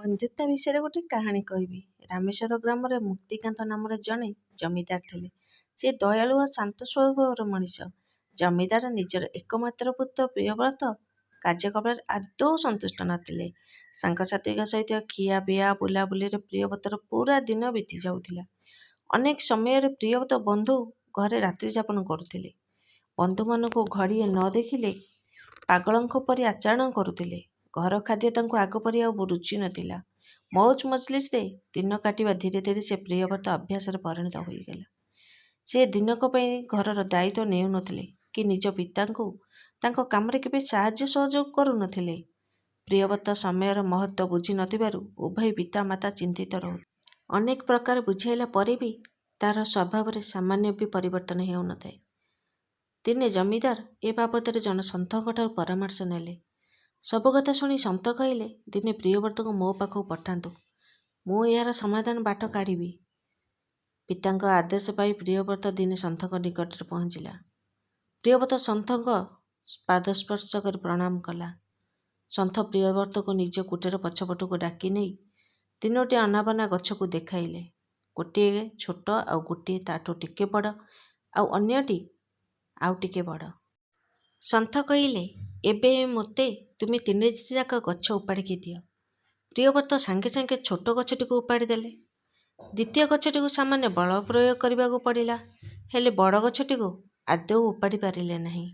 ବନ୍ଧୁତା ବିଷୟରେ ଗୋଟେ କାହାଣୀ କହିବି। ରାମେଶ୍ୱର ଗ୍ରାମରେ ମୁକ୍ତିକାନ୍ତ ନାମରେ ଜଣେ ଜମିଦାର ଥିଲେ। ସେ ଦୟାଳୁ ଓ ଶାନ୍ତ ସ୍ୱଭାବର ମଣିଷ। ଜମିଦାର ନିଜର ଏକମାତ୍ର ପୁତ୍ର ପ୍ରିୟବ୍ରତ କାର୍ଯ୍ୟକଳାପରେ ଆଦୌ ସନ୍ତୁଷ୍ଟ ନଥିଲେ। ସାଙ୍ଗସାଥୀଙ୍କ ସହିତ ଖିଆପିଆ, ବୁଲାବୁଲିରେ ପ୍ରିୟବ୍ରତର ପୂରା ଦିନ ବିତି ଯାଉଥିଲା। ଅନେକ ସମୟରେ ପ୍ରିୟବ୍ରତ ବନ୍ଧୁ ଘରେ ରାତ୍ରିଯାପନ କରୁଥିଲେ। ବନ୍ଧୁମାନଙ୍କୁ ଘଡ଼ିଏ ନ ଦେଖିଲେ ପାଗଳଙ୍କ ପରି ଆଚରଣ କରୁଥିଲେ। ଘର ଖାଦ୍ୟ ତାଙ୍କୁ ଆଗପରି ଆଉ ରୁଚୁ ନଥିଲା। ମଉଜ ମଜଲିସରେ ଦିନ କାଟିବା ଧୀରେ ଧୀରେ ସେ ପ୍ରିୟବ୍ରତ ଅଭ୍ୟାସରେ ପରିଣତ ହୋଇଗଲା। ସେ ଦିନକ ପାଇଁ ଘରର ଦାୟିତ୍ୱ ନେଉନଥିଲେ କି ନିଜ ପିତାଙ୍କୁ ତାଙ୍କ କାମରେ କେବେ ସାହାଯ୍ୟ ସହଯୋଗ କରୁନଥିଲେ। ପ୍ରିୟବ୍ରତ ସମୟର ମହତ୍ତ୍ୱ ବୁଝି ନଥିବାରୁ ଉଭୟ ପିତା ମାତା ଚିନ୍ତିତ ରହୁଥିଲେ। ଅନେକ ପ୍ରକାର ବୁଝାଇଲା ପରେ ବି ତା'ର ସ୍ୱଭାବରେ ସାମାନ୍ୟ ବି ପରିବର୍ତ୍ତନ ହେଉନଥାଏ। ଦିନେ ଜମିଦାର ଏ ବାବଦରେ ଜଣେ ସନ୍ଥଙ୍କଠାରୁ ପରାମର୍ଶ ନେଲେ। ସବୁ କଥା ଶୁଣି ସନ୍ଥ କହିଲେ, ଦିନେ ପ୍ରିୟବ୍ରତକୁ ମୋ ପାଖକୁ ପଠାନ୍ତୁ, ମୁଁ ଏହାର ସମାଧାନ ବାଟ କାଢ଼ିବି। ପିତାଙ୍କ ଆଦେଶ ପାଇ ପ୍ରିୟବ୍ରତ ଦିନେ ସନ୍ଥଙ୍କ ନିକଟରେ ପହଞ୍ଚିଲା। ପ୍ରିୟବ୍ରତ ସନ୍ଥଙ୍କ ପାଦସ୍ପର୍ଶ କରି ପ୍ରଣାମ କଲା। ସନ୍ଥ ପ୍ରିୟବ୍ରତକୁ ନିଜ କୁଟୀର ପଛପଟକୁ ଡାକି ନେଇ ତିନୋଟି ଅନାବନା ଗଛକୁ ଦେଖାଇଲେ। ଗୋଟିଏ ଛୋଟ, ଆଉ ଗୋଟିଏ ତା'ଠୁ ଟିକେ ବଡ଼, ଆଉ ଅନ୍ୟଟି ଆଉ ଟିକେ ବଡ଼। ସନ୍ଥ କହିଲେ, ଏବେ ମୋତେ ତୁମେ ତିନୋଟି ଯାକ ଗଛ ଉପାଡ଼ିକି ଦିଅ। ପ୍ରିୟବ୍ରତ ସାଙ୍ଗେ ସାଙ୍ଗେ ଛୋଟ ଗଛଟିକୁ ଉପାଡ଼ି ଦେଲେ। ଦ୍ୱିତୀୟ ଗଛଟିକୁ ସାମାନ୍ୟ ବଳ ପ୍ରୟୋଗ କରିବାକୁ ପଡ଼ିଲା, ହେଲେ ବଡ଼ ଗଛଟିକୁ ଆଦୌ ଉପାଡ଼ି ପାରିଲେ ନାହିଁ।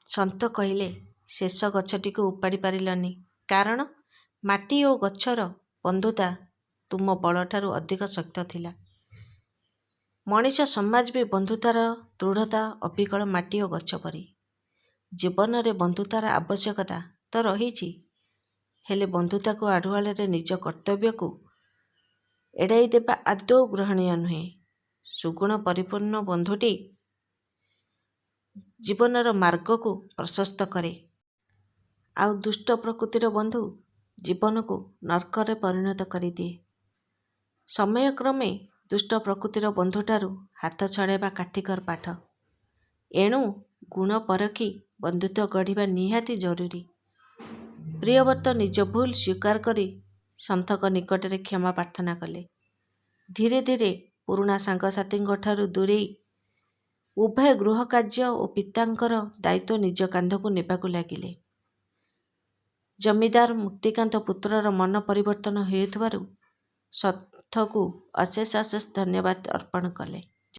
ସନ୍ଥ କହିଲେ, ଶେଷ ଗଛଟିକୁ ଉପାଡ଼ି ପାରିଲନି, କାରଣ ମାଟି ଓ ଗଛର ବନ୍ଧୁତା ତୁମ ବଳଠାରୁ ଅଧିକ ଶକ୍ତ ଥିଲା। ମଣିଷ ସମାଜ ବି ବନ୍ଧୁତାର ଦୃଢ଼ତା ଅବିକଳ ମାଟି ଓ ଗଛ ପରି। ଜୀବନରେ ବନ୍ଧୁତାର ଆବଶ୍ୟକତା ତ ରହିଛି, ହେଲେ ବନ୍ଧୁତାକୁ ଆଢ଼ୁଆଳରେ ନିଜ କର୍ତ୍ତବ୍ୟକୁ ଏଡ଼ାଇ ଦେବା ଆଦୌ ଗ୍ରହଣୀୟ ନୁହେଁ। ସୁଗୁଣ ପରିପୂର୍ଣ୍ଣ ବନ୍ଧୁଟି ଜୀବନର ମାର୍ଗକୁ ପ୍ରଶସ୍ତ କରେ, ଆଉ ଦୁଷ୍ଟ ପ୍ରକୃତିର ବନ୍ଧୁ ଜୀବନକୁ ନର୍କରେ ପରିଣତ କରିଦିଏ। ସମୟକ୍ରମେ ଦୁଷ୍ଟ ପ୍ରକୃତିର ବନ୍ଧୁଠାରୁ ହାତ ଛଡ଼ାଇବା କାଠିକର ପାଠ। ଏଣୁ ଗୁଣ ପରଖି ବନ୍ଧୁତ୍ୱ ଗଢ଼ିବା ନିହାତି ଜରୁରୀ। ପ୍ରିୟବ୍ରତ ନିଜ ଭୁଲ ସ୍ୱୀକାର କରି ସନ୍ଥଙ୍କ ନିକଟରେ କ୍ଷମା ପ୍ରାର୍ଥନା କଲେ। ଧୀରେ ଧୀରେ ପୁରୁଣା ସାଙ୍ଗସାଥୀଙ୍କଠାରୁ ଦୂରେଇ ଉଭୟ ଗୃହକାର୍ଯ୍ୟ ଓ ପିତାଙ୍କର ଦାୟିତ୍ୱ ନିଜ କାନ୍ଧକୁ ନେବାକୁ ଲାଗିଲେ। ଜମିଦାର ମୁକ୍ତିକାନ୍ତ ପୁତ୍ରର ମନ ପରିବର୍ତ୍ତନ ହେଉଥିବାରୁ ସନ୍ଥଙ୍କୁ ଅଶେଷ ଅଶେଷ ଧନ୍ୟବାଦ ଅର୍ପଣ କଲେ।